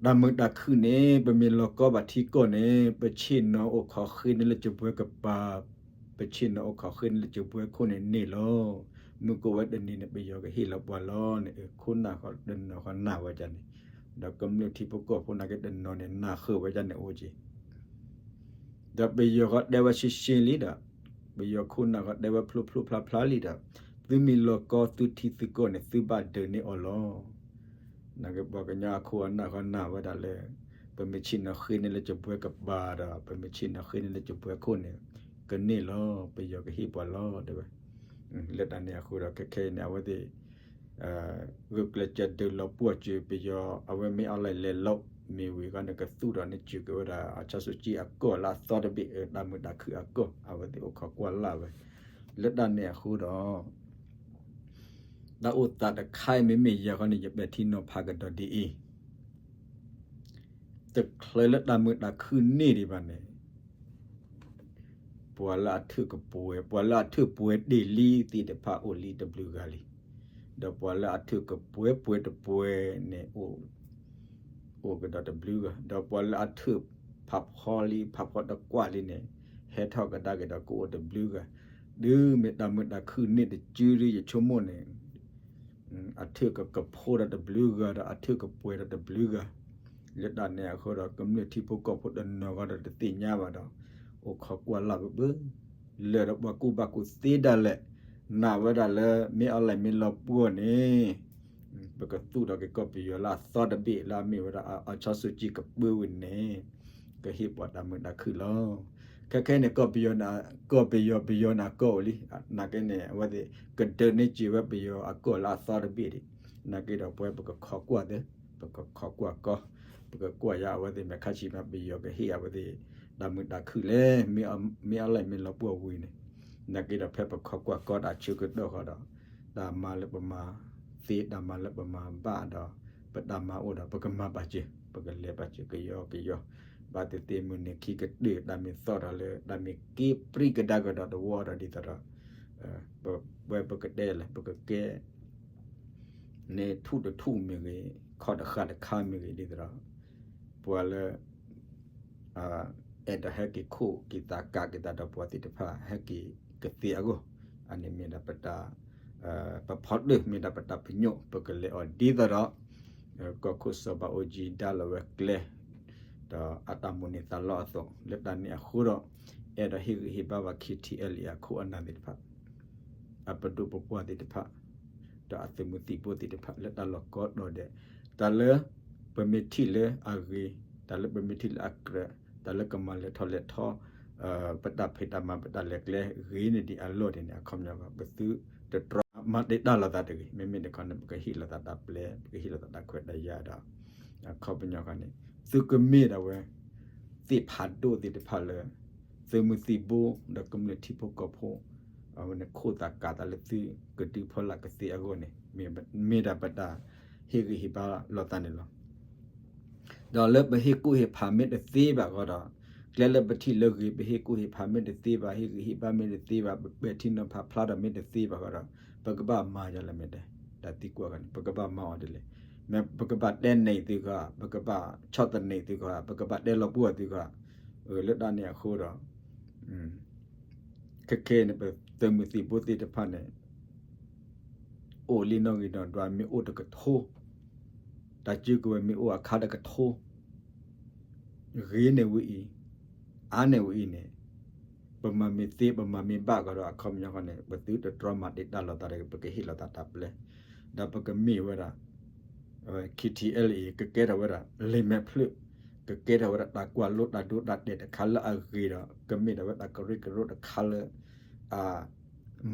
တၢ်မုာ်တၢ်ခုၣ်န့ၣ် ပမ့ၢ်လီၤကီဘၣ်ထံကီၢ်န့ၣ် ပဆ့ၣ်နီၤအိၣ်ခိးဃ့န့ၢ်လၢစပွဲကပၤ, ပဆ့ၣ်နီၤအိၣ်ခိးဃ့န့ၢ်လၢစပွဲခိၣ်န့ၣ်န့ၢ်လီၤ. မုၢ်ကအိၣ်ဝဲတနံၤန့ၣ် ပယီၤကဟ့ၣ်လီၤပှၤလီၤန့ၣ် ခိၣ်နၢ်ဃီတနီၤဃီနာ်ဝဲဒၣ်န့ၣ်, ဒီးကမျၢၢ်ထံဖိကီၢ်ဖိနာ်က့တနီၤန့ၣ် နာ်ဃုာ်ဝဲဒၣ်န့ၣ်အိၣ်က့ၤ ဒီးပယီၤဃီတဲဝဲရှင်းရှင်းလံဒီး, ပယီၤခိၣ်နၢ်ဃီတဲဝဲဖျိဖျိဖျါဖျါလံဒီး, သုမ့ၢ်လီၤကီသုထံသုကီၢ်န့ၣ် သုဘၣ်ဒုးန့ၢ်အီၤလီၤ. နာ်က့ပှၤကညီအခိၣ်အနၢ်ဃီနာ်ဝဲဒၣ်လၢ ပမ့ၢ်ဆ့ၣ်နီၤဃ့န့ၢ်လၢစပွဲကပၤဒီး ပမ့ၢ်ဆ့ၣ်နီၤဃ့န့ၢ်လၢစပွဲခိၣ်န့ၣ် ကန့ၢ်လီၤ, ပယီၤကဟ့ၣ်ပှၤလီၤ တဲဝဲ. လၢတၢ်န့ၣ်အဃိဒီး ခဲခဲအံၤန့ၣ် အဝဲသ့ၣ် ဂုာ်ကျဲးစၢးဒုးလီၤပှီၢ်စၢၤပယီၤ အဝဲမ့ၢ်အီၤလဲၤလဲၤလီၤမ့ၢ်ဝံၤဃီန့ၣ် ကသူၣ်ထီၣ်န့ၢ်စၢၤက့ၤဝဲဒၣ် အီၣ်ဆၣ်စူကၠံအကီၢ်လၢအသီတဘ့ၣ် တၢ်မုာ်တၢ်ခုၣ်အကီၢ် အဝဲသ့ၣ်အိၣ်ခိးကွၢ်လၢ်ဝဲ. လၢတၢ်န့ၣ်အဃိဒီး တၢ်အိၣ်သးတခါအံၤမ့မ့ၢ်ယၤဃီန့ၣ် ယပဲာ်ထံနီၤဖးကဒီးဒ်အံၤ, တချုးလၢတၢ်မုာ်တၢ်ခုၣ်န့ၢ်ဒံးဘၣ်န့ၣ် ပှၤလၢအထုးကပှဲၤ ပှၤလၢအထုးပှဲၤတ့ၢ်လံသ့ၣ်တဖၣ်အိၣ်လံတဘျုးဂၤလံ, ဒီးပှၤလၢအထုးကပှဲၤပှဲၤတပှဲၤန့ၣ် အိၣ်ကဒီးတဘျုးဂၤ, ဒီးပှၤလၢအထုးဖးဖီလံ ဖးဖီတကွၢ်လံန့ၣ် ဟဲထီၣ်ကဒါက့ၤဒီးကအိၣ်တဘျုးဂၤ, တုၤမ့ၢ်တၢ်မုာ်တၢ်ခုၣ်န့ၢ်တစုဒီး ယဆိကမိၣ်န့ၣ် အထုးကကဖိဒီးတဘျုးဂၤဒီး အထုးကပှဲၤဒီးတဘျုးဂၤ, လၢတၢ်န့ၣ်အဃိဒီး ကမျၢၢ်ထံဖိကီၢ်ဖိတနီၤဃီဒီးတသ့ၣ်ညါဘၣ်ဒီး အိၣ်ခိးကွၢ်လၢ်ဘၣ်ဘၣ်, လၢာ်ဒီးပှၤကူၣ်ဘၣ်ကူၣ်သ့ဒၣ်လဲာ်, နာ်ဝဲဒၣ်လၢ မ့ၢ်အီၤလဲၤမ့ၢ်လီၤပှီၢ်န့ၣ် ပကသူၣ်ထီၣ်က့ၤကီၢ်ပယီၤလၢအသီတဘ့ၣ်လၢအမ့ၢ်ဝဲဒၣ် အီၣ်ဆၣ်စူကၠံကပၢဝံၤန့ၣ် ကဟ့ၣ်ပှၤတၢ်မုာ်တၢ်ခုၣ်လီၤ. ခဲခဲအံၤန့ၣ် ကီၢ်ပယီၤန့ၣ် ကီၢ်ပယီၤ ပယီၤန့ၣ်အကီၢ်အိၣ်လံ, နာ်က့န့ၣ် အဝဲသ့ၣ် ကဒုးန့ၢ်စၢၤဝဲပယီၤအကီၢ်လၢအသီတဘ့ၣ်ဒံး, နာ်က့ဒီးပဝဲပကခိးကွၢ်သ့, ပကခိးကွၢ်ကီ, ပကကွၢ်ယါအဝဲသ့ၣ် မ့ၢ်ခါဆံးမး ပယီၤကဟ့ၣ်အဝဲသ့ၣ် တၢ်မုာ်တၢ်ခုၣ်လဲၣ်, မ့ၢ်အီၤလဲၤမ့ၢ်လီၤပှီၢ်ဝံၤန့ၣ်, နာ်က့ဒီးဖဲပခိးကွၢ်ကီတၢ်ဆၢကတီၢ်ဃီဒီး တၢ်မၤလၢပမၤသ့ တၢ်မၤလၢပမၤဘၣ်ဒီး ပတၢ်မၤအိၣ်ဒီး ပကမၤဘၣ်စၢၤ ပကလဲၤဘၣ်စၢၤကယီကယီ, ဘၣ်သ့ၣ်သ့ၣ်မုၢ်နံၤခံကတၢၢ် တၢ်မ့ၢ်သီၣ်ထီၣ်လၢ တၢ်မ့ၢ်က့ၤပြံကဒါကဒီးတဝီဒီးဒ်သိးဒီး ပဝဲပကတဲလဲၣ် ပကကဲ န့ၣ်ထူၣ်တထူၣ်မ့ၢ်ဂ့ၤ ခီၣ်တဃာ်တခါမ့ၢ်ဂ့ၤ ဒ်သိးဒီး ပှၤလၢ အဲၣ်ဒိးဟဲက့ၤခိၣ်က့ၤသးကးက့ၤသးဒီးပှၤသ့ၣ်တဖၣ် ဟဲက့ၤကသ့အဂီၢ်, အန့ၣ်မ့ၢ်ဒၣ်ပတၢ် ပဖီတၢၢ် မ့ၢ်ဒၣ်ပတၢ်ပညိၣ် ပကလဲၤအီၤဒ်သိးဒီး ကီၢ်ခိၣ်စီၤဘးအူကၠံဒါလီၤဝဲကျဲ ဒီးအတၢ်မိၣ်န့ၢ်သးလီအသိး လၢတၢ်န့ၣ်အဃိဒီး အဲၣ်ဒိးဟ့ၣ်ဂံၢ်ဟ့ၣ်ဘါဘၣ် K T L A အခိၣ်အနၢ်သ့ၣ်တဖၣ် အပဒိၣ်ပပှၢ်သ့ၣ်တဖၣ် ဒီးအသုးမုၢ်သံၣ်ဘိသ့ၣ်တဖၣ် လၢတၢ်လီၢ်ကိးတီၤဒဲး တၢ်လၢပမ့ၢ်ထံၣ်လၢအဂ့ၤ, တၢ်လၢပမ့ၢ်ထံၣ်လၢအကြၢး, တၢ်လၢကမၤလဲၤထီၣ်လဲၤထီ ပတၢ်ဖံးတၢ်မၤ ပတၢ်လဲၤကျဲဂ့ၤန့ၢ်ဒံးအလီၢ်ဒ်န့ၣ် အခီပညီ ပသုတတြီမၤတ့ၢ်တၢ်လိာ်သးတဂ့ၤ, မ့မ့ၢ်တခီန့ၣ် ပကဟ့ၣ်လိာ်သးတၢ်ပျဲ ပကဟ့ၣ်လိာ်သးတၢ်ခွဲးတၢ်ယာ်ဒီး အခီပညီန့ၣ် သုကမ့ၢ်ဒၣ်ဝဲ သ့ၣ်ဖးဒိၣ်သ့ၣ်တဖၣ်လၢ သုးမုၢ်သံၣ်ဘိ ဒီးကမျၢၢ်ထံဖိကီၢ်ဖိ အဝဲန့ၣ်ခိၣ်သးကးသးလၢသုကဒုဖီလာ်ကသ့အဂီၢ်န့ၣ် မ့ၢ်ဒၣ်ပတၢ်ဟ့ၣ်ဂံၢ်ဟ့ၣ်ဘါလိာ်သးန့ၣ်လီၤ. ဒီးလၢပဟ့ၣ်ကူၣ်ဟ့ၣ်ဖးမ့ၢ်တသ့ဘၣ်ဃီဒီး ကျဲလၢပထံၣ်လၢဂ့ၤ ပဟ့ၣ်ကူၣ်ဟ့ၣ်ဖးမ့ၢ်တသ့ဘၣ် ဟ့ၣ်ဂံၢ်ဟ့ၣ်ဘါမ့ၢ်တသ့ဘၣ် ပပဲာ်ထံနီၤဖးဖျါဒီးမ့ၢ်တသ့ဘၣ်ဃီဒီး ပကဘၣ်မၤယၤလဲၣ်မ့ၢ်တဲ တၢ်သံကွၢ်န့ၣ် ပကဘၣ်မၤအီၤဒ်လဲၣ်. မ့ၢ်ပကဘၣ်တဲနဲၣ်သုဃီ ပကဘၣ်ဆီၣ်သနံးသုဃီ ပကဘၣ်တဲလီၤပှီၢ်သုဃီ လၢတၢ်န့ၣ်အဃိဒီး ခဲခဲန့ၣ် ပသုးမုၢ်သံၣ်ဘိသ့ၣ်တဖၣ်န့ၣ် အိၣ်လံနီၣ်ဂံၢ်နီၣ်ဒွးမ့ၢ်အိၣ်တကထိ, တၢ်စုကဝဲၤမ့ၢ်အိၣ်အခါတကထိ ဂ့ၤန့ၢ်ဝဲအံၤ, အါန့ၢ်ဝဲအံၤန့ၣ်, ပမၤမ့ၢ်သ့ ပမၤမ့ၢ်ဘၣ်ကီးဒီး အခီပညီဃီန့ၣ် ပသုတတြီမၤတ့ၢ်တၢ်လိာ်သးဒီး ပကဟ့ၣ်လိာ်သးတၢ်ပျဲ, ဒီးပကမ့ၢ်ဝဲဒၣ် ခ့ထံအဲလ်အံၤ ကကဲထီၣ်ဝဲဒၣ် လံာ်မဲာ်ဖျၢၣ်, ကကဲထီၣ်ဝဲဒၣ်တၢ်ကွၢ်လိတၢ်ဒိတၢ်တဲာ်တခါလၢအဂ့ၤဒီး ကမ့ၢ်ဒၣ်ဝဲတၢ်ကရၢကရိတခါလၢ အ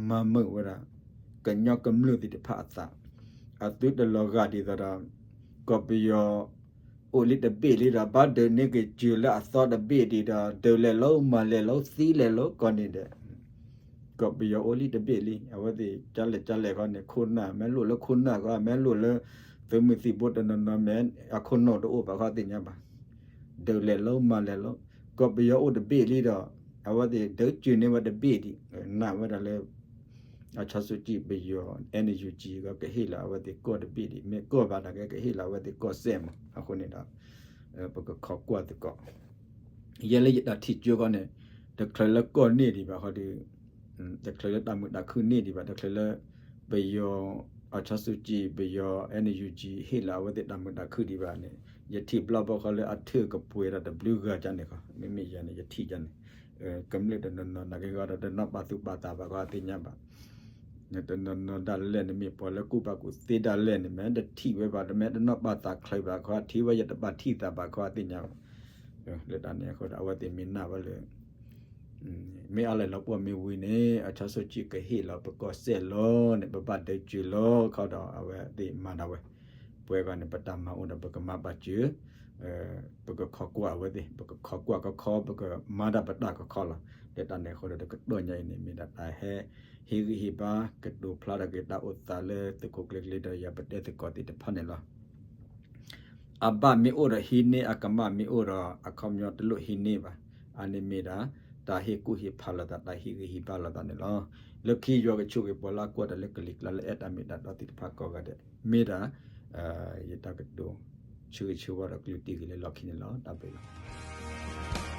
မၤမုာ်ဝဲဒၣ် ကညီကမျၢၢ်သ့ၣ်တဖၣ်အသး, အသုတလီၤဂာ်ဒ်သိးဒီး ကီၢ်ပယီၤ အိၣ်လံတဘ့ၣ်လံဒီး ဘၣ်ဒုးန့ၢ်က့ၤစၢၤလၢအသီတဘ့ၣ်ဒံးဒီး ဒုးလဲၤလီၤ မၤလဲၤလီၤ သံလဲၤလီၤကီးန့ၣ်ဒီး ကီၢ်ပယီၤအိၣ်လံတဘ့ၣ်လံ အဝဲသ့ၣ်ကလဲၣ်ကလဲၣ်ဃီန့ၣ် ခိၣ်နၢ် မ့ၢ်လိၣ်လၢခိၣ်နၢ်ဃီ မ့ၢ်လိၣ်လၢ သုးမုၢ်သံၣ်ဘိတနီၤနီၤ မ့ၢ်အခိၣ်နူာ်တအိၣ်ဘၣ်ဃီသ့ၣ်ညါဘၣ် ဒုးလဲၤလီၤ မၤလဲၤလီၤ ကီၢ်ပယီၤအိၣ်တဘ့ၣ်လံဒီး အဝဲသ့ၣ်ဒုးစၢၤန့ၢ်ဝဲတဘ့ၣ်ဒံး နာ်ဝဲဒၣ်လၢ အ ချစ်စုကြည် ပယီၤ NUG ကဟ့ၣ်လီၤအဝဲသ့ၣ်ကီၢ်တဘ့ၣ်ဒံး မ့ၢ်ကီၢ်ဘၣ်တၢ်ကဲကဟ့ၣ်လီၤအဝဲသ့ၣ်ကီၢ်စဲၣ်မး အဃိန့ၣ်ဒီး ပကခိးကွၢ်သကိး ယဲလၢယတၢ်ထံၣ်ကၠိဃီန့ၣ် တချုးလၢကီၢ်န့ၢ်ဒံးဘၣ်ဃီဒီး တချုးလၢတၢ်မုာ်တၢ်ခုၣ်န့ၢ်ဒံးဘၣ် တချုးလၢ ပယီၤ အ ချစ်စုကြည် ပယီၤ NUG ဟ့ၣ်လီၤအဝဲသ့ၣ်တၢ်မုာ်တၢ်ခုၣ်ဒံးဘၣ်န့ၣ် ယထံၣ်ဘျီဘၣ်ဃီလၢအထၢၣ်ကပှဲၤဒီးတဘျုးဂၤကန့ၣ်ဃီ မ့မ့ၢ်ယၤန့ၣ် ယထံၣ်ကန့ၣ် ကမျၢၢ်တနီၤနီၤ နာ်က့ဃီဒီး တနီၣ်ပာ်သူၣ်ပာ်သးဘၣ်ဃီသ့ၣ်ညါဘၣ် တနီၤနီၤဒၣ်လဲာ်န့ၣ်မ့ၢ်ပှၤလၢကူၣ်ဘၣ်ကူၣ်သ့ဒၣ်လဲာ်န့ၣ် မ့ၢ်တထံၣ်ဝဲဘၣ် တမ့ၢ်တနီၣ်ပာ်သးချ့ဘၣ်ဃီ ထံၣ်ဝဲယတပာ်ထံၣ်သးဘၣ်ဃီသ့ၣ်ညါဘၣ် လၢတၢ်န့ၣ်အဃိဒီး အဝဲသ့ၣ်မ့ၢ်နာ်ဝဲလၢ မ့ၢ်အါလဲၣ်လီၤပှီၢ်မ့ၢ်ဝံၤန့ၣ် အ ချစ်စုကြည် ကဟ့ၣ်လီၤပကီၢ်စဲၣ်လီၤန့ၣ် ပဘၣ်ဒုးစၢၤလီၤခီဒီး အဝဲသ့ၣ်မၤဒၣ်ဝဲ ပှဲၤဂီၢ်န့ၣ် ပတၢ်မၤအိၣ်ဒီးပကမၤဘၣ်စၢၤ ပကခိးကွၢ်အဝဲသ့ၣ် ပကခိးကွၢ်ကခီ ပကမၤတၢ်ပတၢ်ကခီလီၤ. လၢတၢ်န့ၣ်အဃိဒီး တကတီၢ်ညါအံၤန့ၣ် မ့ၢ်ဒၣ်တၢ်ဟဲ ဟ့ၣ်ဂံၢ်ဟ့ၣ်ဘါ ကတိၤဖျါထီၣ်က့ၤတၢ်အိၣ်သးလၢသုးခိၣ်ကျ့ကျ့ဒီးယၤပတဲသကိးသ့ၣ်တဖၣ်န့ၣ်လီၤ. အဘၣ်မ့ၢ်အိၣ်ဒီးဟံးန့ၢ် အကမၣ်မ့ၢ်အိၣ်ဒီး အခီပညီတလိၣ်ဟံးန့ၢ်ဘၣ်. အန့ၣ်မ့ၢ်ဒၣ် တၢ်ဟ့ၣ်ကူၣ်ဟ့ၣ်ဖးလိာ်သး တၢ်ဟ့ၣ်ဂံၢ်ဟ့ၣ်ဘါလိာ်သးန့ၣ်လီၤ. လၢခံယွၤကဆိၣ်ဂ့ၤပှၤလၢအကွၢ်တၢ်လၢကလံၤကျါလၢအဲၣ်တၢ်မ့ၢ်တၢ်တီသ့ၣ်တဖၣ်ကိးဂၤဒဲး မ့ၢ်ဒၣ် ယတၢ်ကတိၤ ဆၢဂ့ၤဆၢဝါဒီးကလုၢ်တံၢ်ဂ့ၤလၢလီၢ်ခံန့ၣ်လီၤ. တၢ်ဘျုးလီၤ.